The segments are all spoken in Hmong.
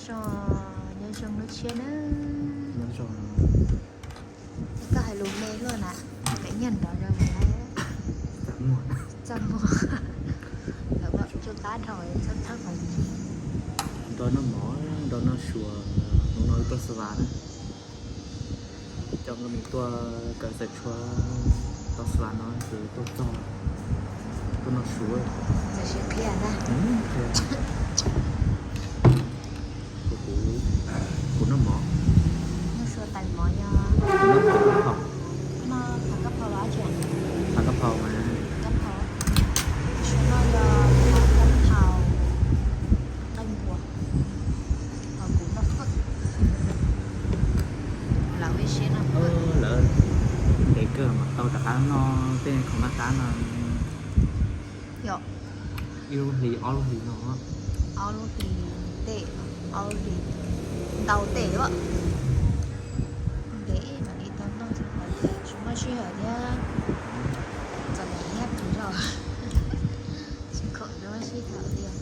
Tso, nyob zoo lub tshiab na. Koj hais lus me luaj na, pem nyiag nrov zoo na. Txaj muag. Lawv pom tsuj qab dhau txhawb txhawb qhov. Nrog noj mov, nrog noj sua, hnub no wb tuaj xas vas na. Coj nkauj me tuaj kawm xawm tshuaj tau xas vas no ces tuaj txog, tuaj noj sua. Kuv, kuv noj mov. Noj sua tais mov yog. Kuv noj phau kab phau. Noj phau kab phau los tsis? Phau kab phau mas. Kab phau. Sua no yog phau kab phau nqaij npua. Ho kuv noj fawm. Lawv ua siab noj fawm. Lawv ntev kawg mas tau rov qab noj tej khoom qab qab no. Yog ib lub hlis ob lub hlis no. Ob lub hlis tej, ob lub hlis ntau tej. Ntev mam li tau noj txog qhov tias tsis muaj sij hawm thiab. Txom nyem thiab kawg zog. Tsis khoom rau sib tham tias.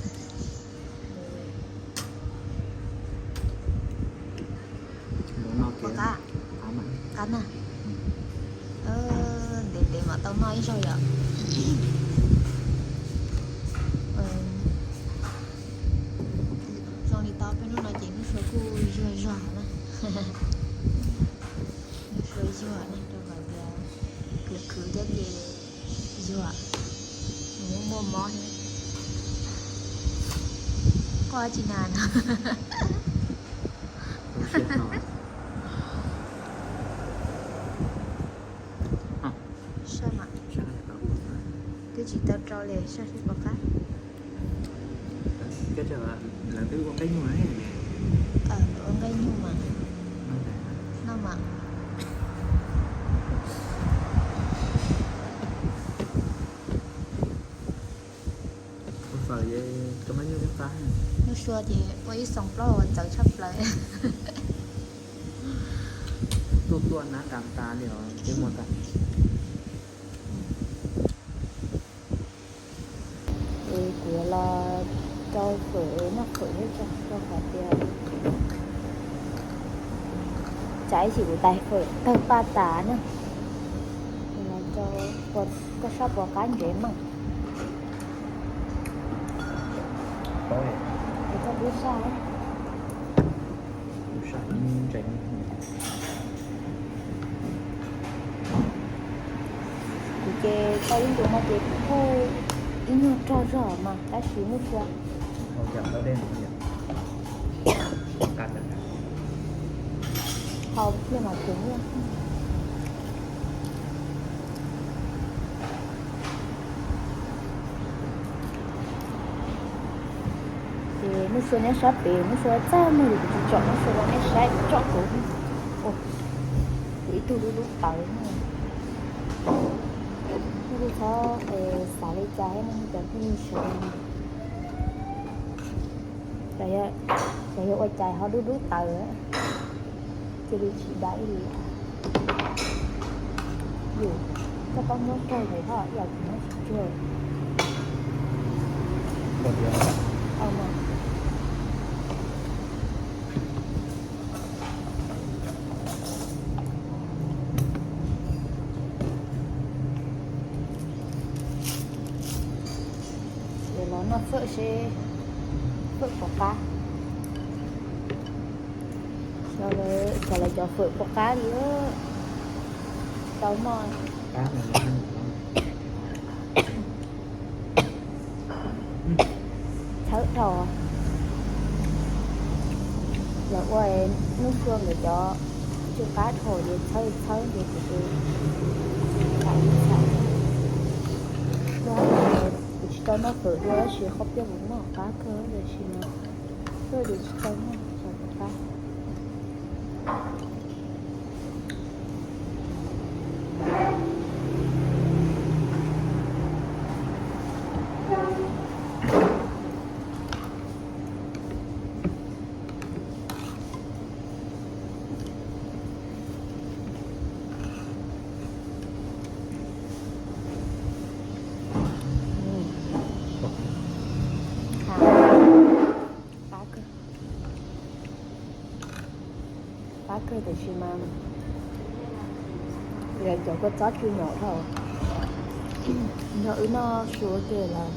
Qab na. Ntev ntev mam tau noj ib zaug yom. Zoo li tau peb hnub no ces Nuj Sua kuj yuag zog na. Nuj Sua yuag na rau qhov tias khwv khwv thiab ces yuag, nws muaj muaj mob thiab. Koj tsis nas no. Sab mas, twb tsis tau rau li, sab seb puas qab. Lawv twb ua nqaij nyuj. Ua nqaij nyuj mas. Noj mas. Ua fawm, koj nqaij nyuj twb qab. Nuj Sua ces ua ib xoom plaub uas txawv tshaj plaws. Tuaj tuaj nab nqa tas li os, twb muaj tas. Es kuv yuav los rau fawm, noj fawm thiab tso, rau qhov tias tsam ib chim kuv tais fawm tawg paj tas na. Es los rau, koj sab puas qab ntsev mas. Koj pub sab. Kuv ces tau ib ntus no ces kuv kuj ib nyuag rog zog mas tab sis Nuj Sua. Hau pliag mas tseem nyuaj. Ces Nuj Sua nyob sab pem, Nuj Sua txaj muag, kuv tsis tsom Nuj Sua los nej saib tsom kuv. Kuv ib tug dub dub tawv. Nej kuj txhob xav li cas thiab nej cov phooj ywg sawv daws. Yog ua cas ho dub dub tawv, cia li tsis dai li. Yus, koj pab muab rau kuv ho ib yam kuv muab tsis tsuag. Ces los noj fawm seb fawm puas qab. Xyov lawv cov fawm puas qab li. Tau noj. Txhawb dhau. Lawv ua Nuj Sua nkawd cov tsw qab dhau ces txhawb txhawb ces kuv ces txhawb. Kuv tsis tau noj fawm dua tab sis qhov peb kuv noj qab kawg tab sis mas tuaj ces tsis tau noj txog qab. Qab kawg. Kawg tiam sis mas yog cov kua txob tsis nyom dhau, nrog wb noj su ua ke lawm.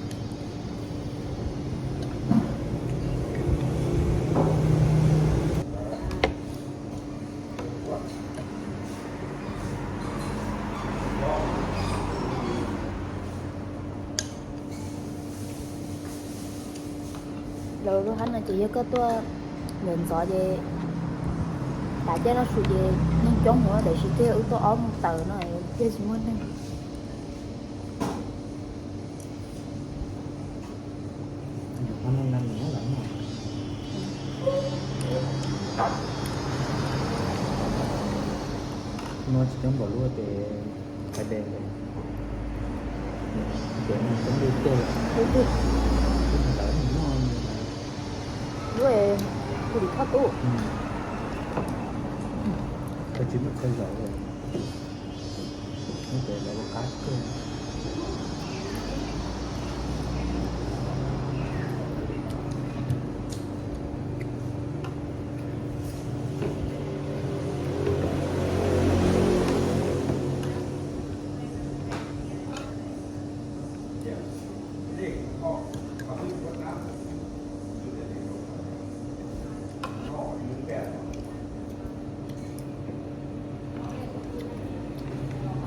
Lawv lub hab no ces yog koj tuaj ntxov ntxov ces tas caij noj su ces neeg coob heev, tiam sis twb yog wb tuaj ob moos tawm no thiaj tsis muaj neeg. No tsis coob npaum luaj ces qhais des ces coob li tej lawm. Lub tim thoj tub, koj tsis muaj chaw zaum li. Ub, ces lawv ua qab kawg.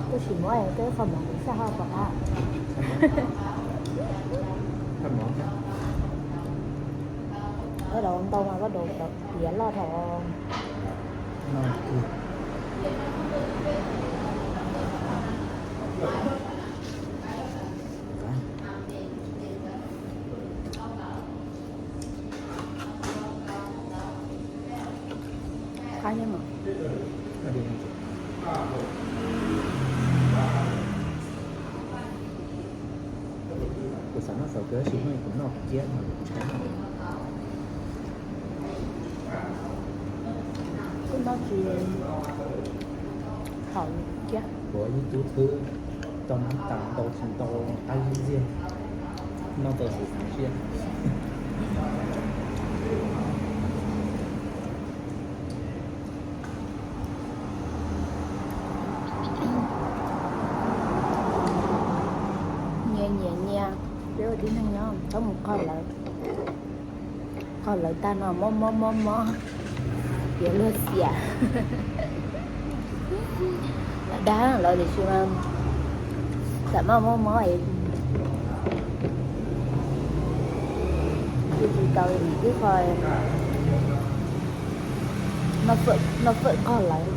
Koj sim muab koj ib qho mov kuv xaj hauv pom qab. Koj daus ntau mas koj daus tiav loj dhau. Qab thiab mas. Kuv xav noj xav kawg tab sis hnub no kuv noj kiag mas kuv ntshai. Kuv noj tsis haum kiag. Kuv ib tug thwb tau nab tas ntau tsis ntau qab zib ntxiag, noj tau xwb xav siab. Nyias nyias nyias, peb ua tib neeg nyob txhob mus qog lawv. Qog lawv tag no mob mob mob mob, yuav luag xiam. Dag lawv tiam sis mas tam maj mob mob es tsis tau ib qho noj fawm qog lawv.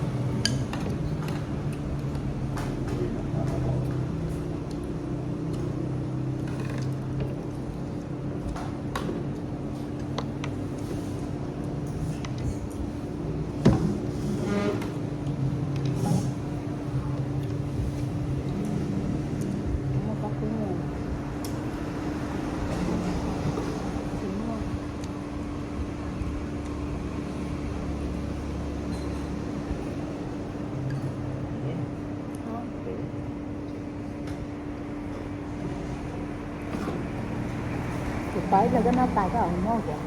Kuv tos ib pliag koj noj tas koj mam muab kuv.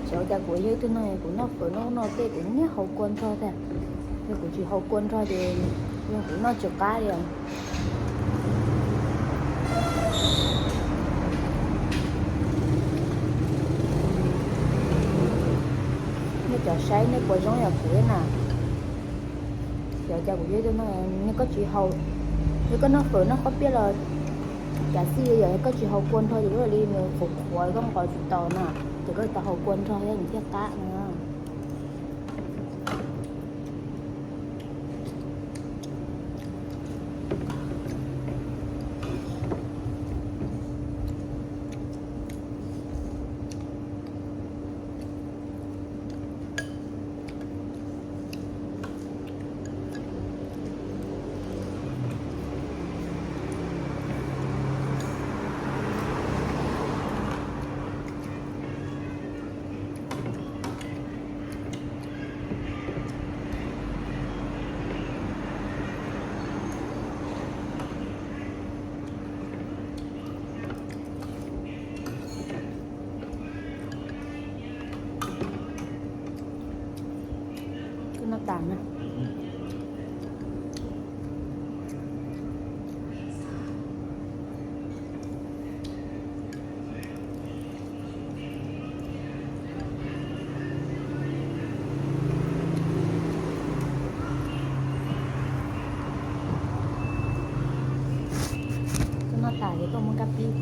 Xyov cas kuv yog ib tug neeg kuv noj fawm noj noj tej kuv nyiam haus kua nrog tiag. Yog kuv tsis haus kua nrog ces yog kuv noj tsis qab li. Nej cov saib nej puas zoo yam kuv thiab na? Xyov cas kuv yog ib tug neeg, yog koj tsis haus, yog koj noj fawm noj qaub piab los cas xij, yog koj tsis haus kua nrog ces ua li nws qhuav qhuav koj nqos tsis tau na, ces koj tau haus kua nrog thiab nws thiaj qab na. Tas na. Tus no tas ces koj muab kab pib.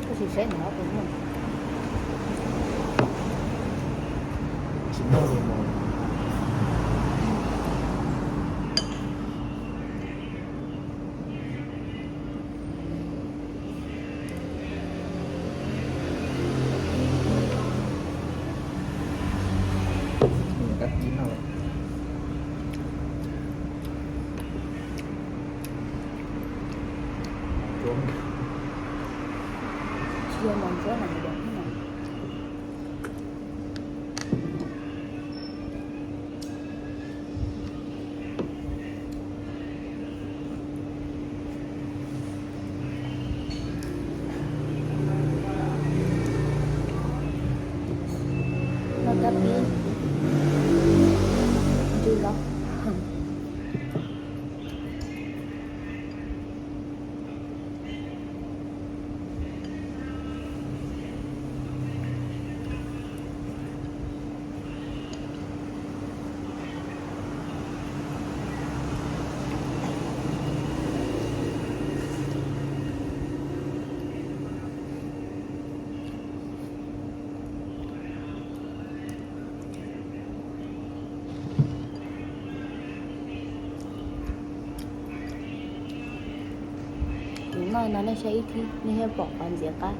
Koj sim saib ntawm no tus no. Tsis muaj li mas. Kab pib no. Tsis yog mov ntsuab na, yog mov. Noj kab pib ntws los. Kuv noj no nej saib ib thib nej thiaj pom qhov ntxiv qab.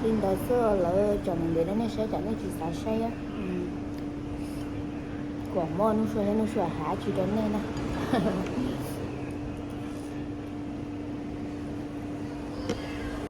Li ntawd xwb lawv tsom ntev rau nej saib tsam nej tsis xav saib. Kuv muaj nuj sua thiab nuj sua hais dab tsi rau nej na.